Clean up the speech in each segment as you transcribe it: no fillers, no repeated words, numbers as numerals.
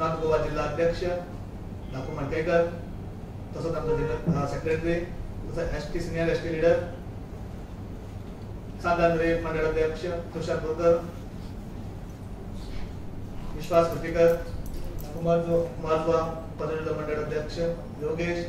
North Goa जिल्हा अध्यक्ष धाकू मडकयकर, तसोच आमचो जनरल सेक्रेटरी, तसोच S T senior S T leader Sant Andre मंडळ अध्यक्ष तुषार बोरकर, विश्वास कुटीकर, कुमारजुवा पदवीधर मंडळ अध्यक्ष योगेश,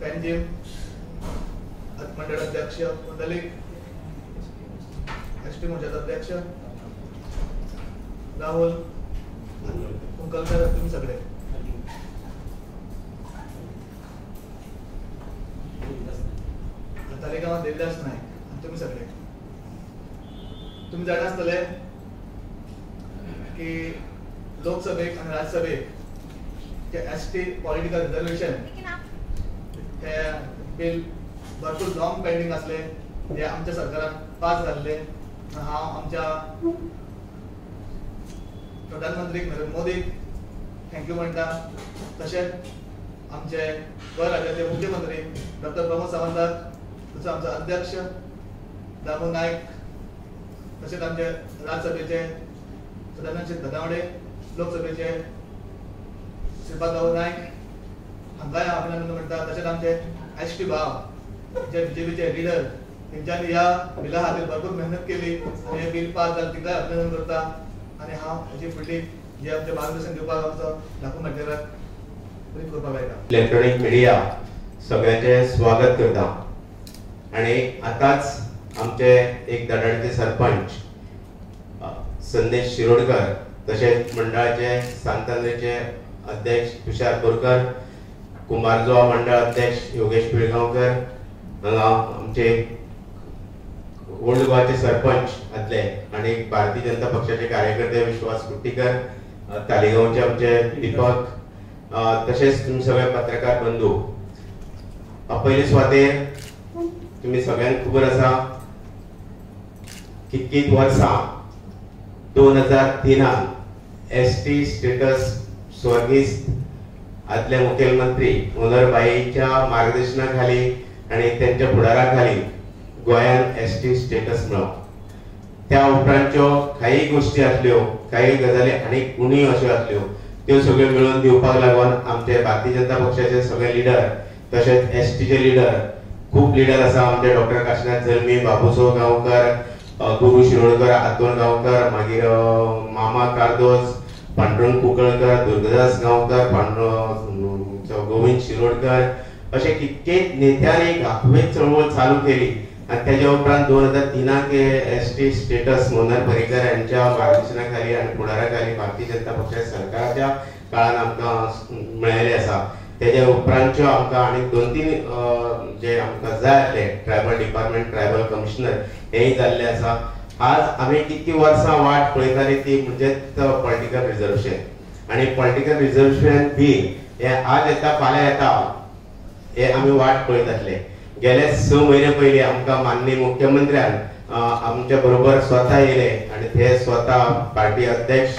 पेंजिम मंडळ अध्यक्ष पुंडलिक, एस टी मोर्चाचो अध्यक्ष राहुल कुंकलकर, तुम्ही सगळे. तालिगांवांत देविदास नायक आनी तुमी सगळे. तुमी जाणा आसतले की लोकसभेक आनी राज्यसभेक जे एस टी पॉलिटिकल रिजर्वेशन हे बील भरपूर लॉंग पेंडींग आसले, जे आमच्या सरकारान पास जाल्ले. हांव आमच्या प्रधानमंत्री नरेंद्र मोदीक thank you म्हणटा, तशेंच आमचे गोंय राज्याचे मुख्यमंत्री डॉक्टर प्रमोद सावंताक, तसोच आमचो अध्यक्ष दामू नायक, तशेंच आमचे राज्यसभेचे सदानंद शेट धनावडे, लोकसभेचे श्रीपाद बाबू नायक हांकांय हांव अभिनंदन म्हणटा. तशेंच आमचे एस टी भाव जे बीजेपीचे लिडर, तेंच्यांनी ह्या बिला खातीर भरपूर मेहनत केली आनी हें बील पास जालें, तिकाय अभिनंदन करता. आनी हांव हेजी फुडली जे आमचें मार्गदर्शन दिवपाक आमचो धाकू मडकयराक ब्रीफ करपाक लायता. इलेक्ट्रॉनीक मिडिया सगळ्यांचें स्वागत करता आनी आतांच आमचे एक दाडाडीचे सरपंच संदेश शिरोडकर, तशेंच मंडळाचे सांतांद्रेचे अध्यक्ष तुषार बोरकर, कुंभारजुवा मंडळ अध्यक्ष योगेश पिळगांवकर, हांगा आमचे ओल्ड गोवाचे सरपंच आदले आनी भारतीय जनता पक्षाचे कार्यकर्ते विश्वास कुट्टीकर, तालिगांवचे आमचे दीपक, तशेंच तुमी सगळे पत्रकार बंधू. पयले सुवातेर तुमी सगळ्यांक खबर आसा कितकीत वर्सां 2003 एस टी स्टेटस स्वर्गीस्त आदले मुखेलमंत्री मनोहरभाईच्या मार्गदर्शना खाली आनी तेंच्या फुडारा खाली गोंयान एस टी स्टेटस मेळ्ळो. त्या उपरांतच्यो काही गोश्टी आसल्यो, काही गजाली आनी उणीव अश्यो आसल्यो, त्यो सगळ्यो मेळोवन दिवपाक लागून आमचे भारतीय जनता पक्षाचे सगळे लिडर तशेंच एस टीचे लिडर, खूब लिडर आसा आमचे, डॉक्टर काशीनाथ जल्मी, बाबूसो गांवकर, गुरू शिरोडकर, आतोन गांवकर, मागीर मामा कार्दोज, पांडुरंग कुंकळकर, दुर्गदास गांवकर, गोविंद शिरोडकर, अशे कितकेच नेत्यांनी आखवेच चळवळ चालू केली. आनी तेज्या उपरांत 2003 S T status Manohar Parrikar हांच्या मार्गदर्शना खाली आनी फुडारा खाली भारतीय जनता पक्षाच्या सरकाराच्या काळान आमकां मेळिल्लें आसा. तेज्या उपरांतच्यो आमकां आनी 2-3 जे आमकां जाय आसले ट्रायबल डिपार्टमेंट, ट्रायबल कमिशनर हेंय जाल्लें आसा. आज आमी कितकी वर्सां वाट पळयताली ती म्हणजेच पॉलिटिकल रिजर्वेशन, आनी पॉलिटिकल रिजर्वेशन बील हें आज येता फाल्यां येता हे आमी वाट पळयत आसले. गेले 6 म्हयने पयलीं आमकां माननीय मुख्यमंत्र्यान आमच्या बरोबर स्वता येयले आनी ते स्वता पार्टी अध्यक्ष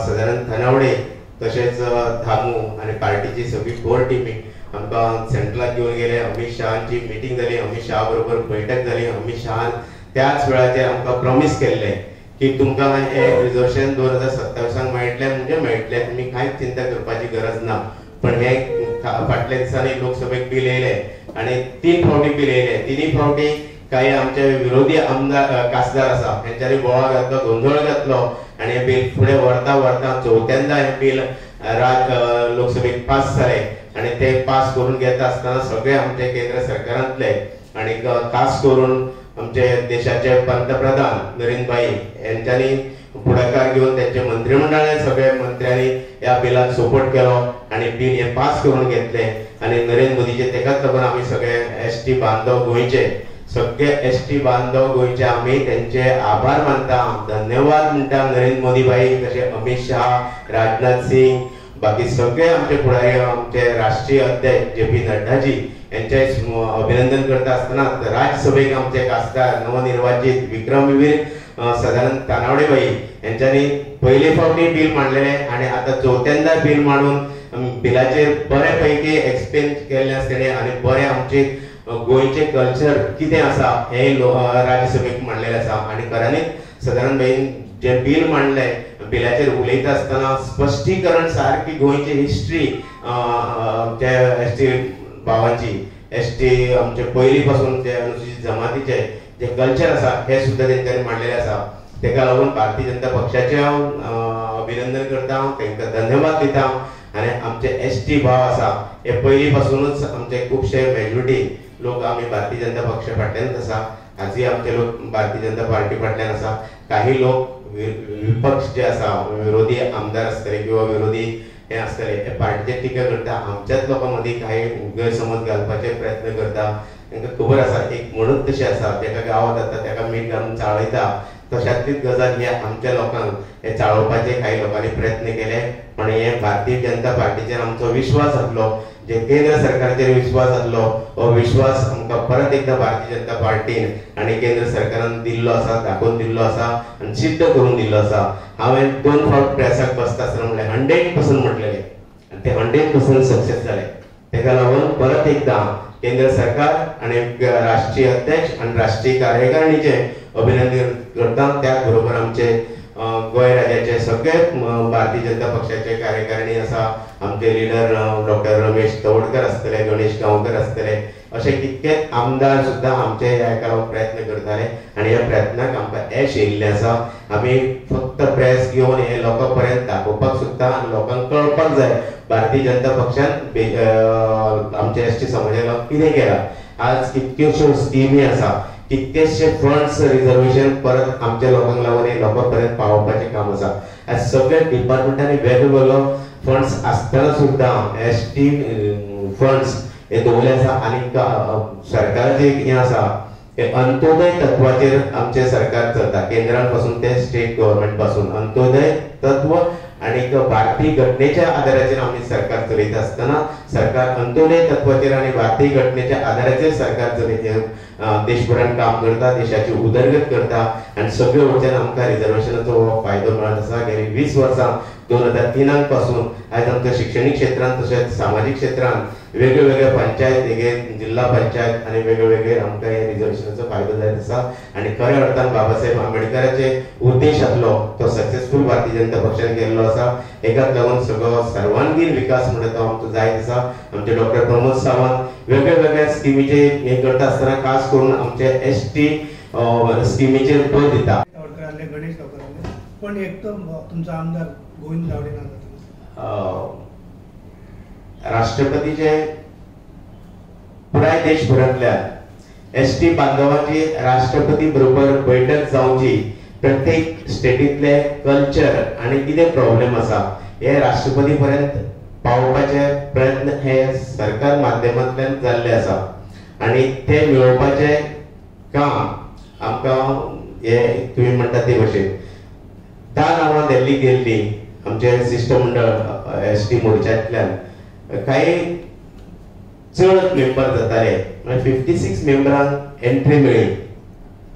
सदानंद धनावडे तशेंच धामू आनी पार्टीची सगळी कोर टिमी आमकां सेंट्रलाक घेवन गेले. अमीत शहाची मिटींग जाली, अमीत शहा बरोबर बैठक जाली. अमीत शहान त्याच वेळाचेर आमकां प्रॉमीस केल्लें की तुमकां हें रिजर्वेशन 2027 मेळटलें म्हणजे मेळटलें, तुमी कांयच चिंता करपाची गरज ना. पण हे फाटल्या दिसांनी लोकसभेक बील येयलें आनी 3 फावटी बील येयलें. 3 फावटी काही आमचे विरोधी आमदार खासदार आसा हेंच्यांनी बोवाळ घातलो, गोंदळ घातलो आनी हें बील फुडें व्हरता व्हरता चवथ्यांदा हें बील लोकसभेक पास जालें. आनी ते पास करून घेता आसतना सगळे आमचे केंद्र सरकारांतले आनी खास करून आमचे देशाचे पंतप्रधान नरेंद्रभाई यांच्यांनी पुढाकार घेवन त्यांचे मंत्रिमंडळाने सगळे मंत्र्यांनी ह्या बिलाक सपोर्ट केलो आनी बील हे पास करून घेतले. आनी नरेंद्र मोदीचे तेकाच लागून आमी सगळे एस टी बांधव गोंयचे, सगळे एस टी बांधव गोंयचे आमी तेंचे आभार मानता, धन्यवाद म्हणटा नरेंद्र मोदी भाई, तशें अमीत शाह, राजनाथ सिंग, बाकी सगळे आमचे फुडारी, आमचे राष्ट्रीय अध्यक्ष जे पी नड्डाजी यांचे अभिनंदन करता आसतना राज्यसभेक आमचे खासदार नवनिर्वाचित विक्रमवीर सदानंद तानावडे भाई यांच्यांनी पयले फावटी बील मांडलेले आनी आतां चवथ्यांदा बील मांडून बिलाचेर बरे पैकी एक्सप्लेन केल्लें आसतलें आनी बरें आमचे गोंयचें कल्चर कितें आसा हें राज्यसभेक मांडलेलें आसा. आनी खऱ्यांनीच सदानंद भाईन जे बील मांडलें बिलाचेर उलयता आसतना स्पश्टीकरण सारकी गोंयची हिस्ट्री आमच्या एस टी भावांची, एस टी आमचे पयलीं पासून जे अनुसूचित जमातीचे जे कल्चर आसा हे सुद्दां तेंच्यांनी मांडलेलें आसा. तेका लागून भारतीय जनता पक्षाचें हांव अभिनंदन करता, तांकां धन्यवाद दिता. आनी आमचे एस टी भाव आसा हे पयलीं पासूनच आमचे खुबशे मेजॉरिटी लोक आमी भारतीय जनता पक्षा फाटल्यानच आसा. आजूय आमचे लोक भारतीय जनता पार्टी फाटल्यान आसा. काही लोक विपक्ष जे आसा, विरोधी आमदार आसतले किंवा विरोधी हे आसतले, हे पार्टीचेर टिका करता, आमच्याच लोकां मदीं काही गैरसमज घालपाचे प्रयत्न करता. तांकां खबर आसा एक म्हणूच तशें आसा, जेका गांवांत जाता ताका मीठ घालून चाळयता, तशातलीच गजाल ही आमच्या लोकांक हे चाळोवपाचे काही लोकांनी प्रयत्न केले. पण हे भारतीय जनता पार्टीचेर आमचो विश्वास आसलो, जे केंद्र सरकाराचेर विश्वास आसलो, हो विश्वास आमकां परत एकदां भारतीय जनता पार्टीन आनी केंद्र सरकारान दिल्लो आसा, दाखोवन दिल्लो आसा आनी सिद्ध करून दिल्लो आसा. हांवें 2 फावट प्रेसाक बसता आसतना म्हणलें 100% म्हटलेलें आनी तें 100% सक्सेस जालें. तेका लागून परत एकदां केंद्र सरकार आनी राष्ट्रीय अध्यक्ष आनी राष्ट्रीय कार्यकारिणीचें अभिनंदन करता. त्याच बरोबर आमचे गोंय राज्याचे सगळे भारतीय जनता पक्षाचे कार्यकारिणी आसा, आमचे लिडर डॉक्टर रमेश तवडकर आसतले, गणेश गांवकर आसतले, अशे कितकेच आमदार सुद्दां आमचे ह्या हेका लागून प्रयत्न करताले आनी ह्या प्रयत्नाक आमकां येश येयल्लें आसा. आमी फक्त प्रेस घेवन हे लोकां पर्यंत दाखोवपाक सोदता आनी लोकांक कळपाक जाय भारतीय जनता पक्षान आमच्या एस टी समाजाक कितें केलां. आज कितक्योश्यो स्किमी आसा, कितकेशे फंड्स रिजर्वेशन परत आमच्या लोकांक लागून हे लोकां पर्यंत पावोवपाचें काम आसा. आज सगळ्या डिपार्टमेंटांनी वेगवेगळो फंड्स आसतना सुद्दां एस टी फंड्स हे दवरले आसा. आनी सरकाराचें एक हें आसा हे अंत्योदय तत्वाचेर आमचें सरकार चलता, केंद्रान पासून ते स्टेट गव्हर्मेंट पासून अंत्योदय तत्व आनी भारतीय घटनेच्या आधाराचेर आमी सरकार चलयता आसतना सरकार अंत्योदय तत्वाचेर आनी भारतीय घटनेच्या आधाराचेर सरकार चलयता, देशभरान काम करता, देशाची उदरगत करता आनी सगळे वटेन आमकां रिजर्वेशनाचो हो फायदो मेळत आसा. गेली 20 वर्सां 2003 पासून आयज आमच्या शिक्षणीक क्षेत्रांत तशेंच सामाजीक क्षेत्रांत वेगळे वेगळे पंचायत, जिल्हा पंचायत आनी वेगळे वेगळे आमकां हे रिजर्वेशनाचो फायदो जायत आसा. आनी खऱ्या अर्थान बाबासाहेब आंबेडकराचे उद्देश आसलो तो सक्सेसफूल भारतीय जनता पक्षान केल्लो आसा. हेकाच लागून सगळो सर्वांगीण विकास म्हणटा तो आमचो जायत आसा. आमचे डॉक्टर प्रमोद सावंत वेगळे वेगळ्या स्किमीचे हे करता आसतना खास करून आमचे एस टी स्किमीचेर भर दिता. गणेश गांवकर पण एक तर तुमचा आमदार गोविंद गावडे राष्ट्रपतीचे पुराय देशभरांतल्या एस टी बांधवांची राष्ट्रपती बरोबर बैठक जावची, प्रत्येक स्टेटींतले कल्चर आनी कितें प्रॉब्लेम आसा हे राष्ट्रपती पर्यंत पावोवपाचे प्रयत्न हे सरकार माध्यमांतल्यान जाल्ले आसा आनी ते मेळोवपाचें काम आमकां हे तुमी म्हणटा ते भशेन 10 नांवां दिल्ली गेल्ली आमचे शिश्टमंडळ एस टी मोर्चांतल्यान काही चड मेंबर जाताले, म्हणजे 56 मेंबरांक एंट्री मेळ्ळी.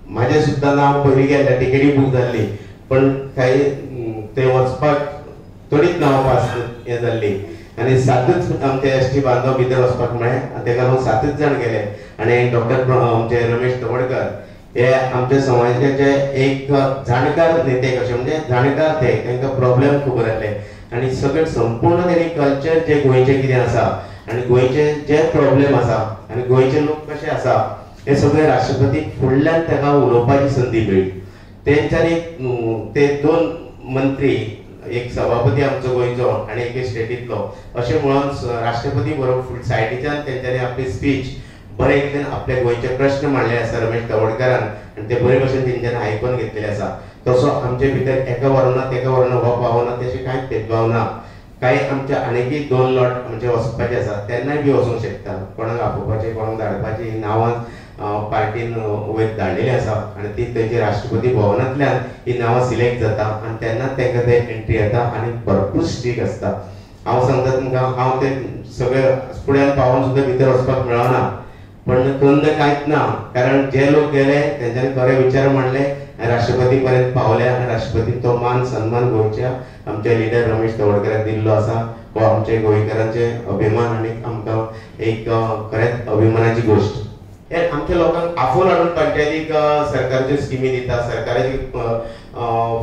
म्हाजें सुद्दां नांव पयलीं गेल्लें, तिकेटी बूक जाल्ली, पण काही ते वचपाक थोडीच नांवां पास हें जाल्ली आनी 7च आमचे एस टी बांधव भितर वचपाक मेळ्ळे आनी तेका लागून 7च जाण गेले. आनी डॉक्टर आमचे रमेश तवडकर हे आमच्या समाजाचे एक जाणकार नेते कशे, म्हणजे जाणकार ते, तांकां प्रॉब्लेम खबर आसले आनी सगळें संपूर्ण तेणी कल्चर जे गोंयचें कितें आसा आनी गोंयचे जे प्रॉब्लेम आसा आनी गोंयचे लोक कशे आसा हे सगळे राष्ट्रपती फुडल्यान ताका उलोवपाची संदी मेळ्ळी. तेंच्यांनी ते 2 मंत्री, एक सभापती आमचो गोंयचो आनी एक स्टेटींतलो, अशें म्हणून राष्ट्रपती बरोबर सायडीच्यान तेंच्यांनी आपली स्पीच बरे इतल्यान आपले गोंयचे प्रश्न मांडले आसा रमेश तवडकारान आनी ते बरे भशेन तेंच्यांनी आयकून घेतलेले आसा. तसो आमचे भितर एका वरना तेका वरना हो पावना तशें कांयच भेदभाव ना. कांय आमचे आनीकय 2 लॉट आमचे वचपाचे आसा, तेन्नाय बी वचूंक शकता. कोणाक आपोवपाचें, कोणाक धाडपाचें ही नांवां पार्टीन वयर धाडलेली आसा आनी ती तेंची राष्ट्रपती भवनांतल्यान ही नांवां सिलेक्ट जाता आनी तेन्नाच तांकां ते एंट्री येता आनी भरपूर स्ट्रीक आसता. हांव सांगता तुमकां, हांव ते सगळे फुड्यान पावोन सुद्दां भितर वचपाक मेळना, पण कंद कांयच ना, कारण जे लोक गेले तेंच्यांनी खरे विचार मांडले आनी राष्ट्रपती पर्यंत पावले आनी राष्ट्रपतीन तो मान सन्मान गोंयच्या आमच्या लिडर रमेश तवडकराक दिल्लो आसा. हो आमचे गोंयकारांचे अभिमान आनी आमकां एक खरेंच अभिमानाची गोश्ट. हे आमच्या लोकांक आफोवन हाडून पंचायतीक सरकारच्यो स्किमी दिता, सरकाराचे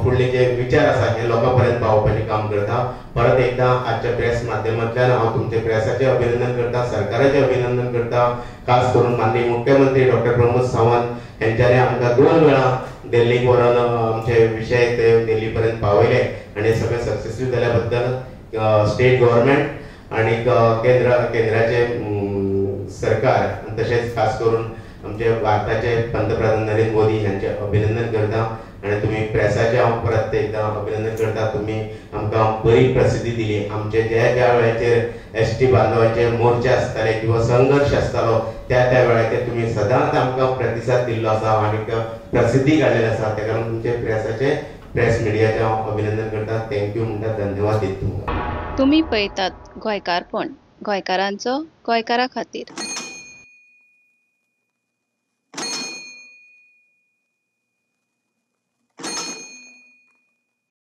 फुडले जे विचार आसा हे लोकां पर्यंत पावोवपाचें काम करता. परत एकदां आजच्या प्रेस माध्यमांतल्यान हांव तुमचे प्रेसाचें अभिनंदन करता, सरकाराचें अभिनंदन करता, खास करून माननीय मुख्यमंत्री डॉक्टर प्रमोद सावंत हेंच्यांनी आमकां 2 वेळा दिल्लीक व्हरून आमचे विशय ते दिल्ली पर्यंत पावयले आनी सगळे सक्सेसफूल जाल्या बद्दल स्टेट गव्हर्मेंट आनी केंद्राचे सरकार तशेंच खास करून आमचे भारताचे पंतप्रधान नरेंद्र मोदी हांचे अभिनंदन करता. आनी तुमी प्रेसाचें हांव परत एकदां अभिनंदन करता, तुमी आमकां बरी प्रसिद्धी दिली. आमचे ज्या ज्या वेळाचेर एस टी बांधवाचे मोर्चे आसताले किंवा संघर्श आसतालो त्या त्या वेळाचेर तुमी सदांच आमकां प्रतिसाद दिल्लो आसा आनी प्रसिद्धी काडलेली आसा. ताका लागून तुमचे प्रेसाचे, प्रेस मिडियाचें हांव अभिनंदन करता. Thank you म्हणटा, धन्यवाद दिता तुमकां. तुमी पळयतात गोंयकारपण, गोंयकारांचो, गोंयकारा खातीर.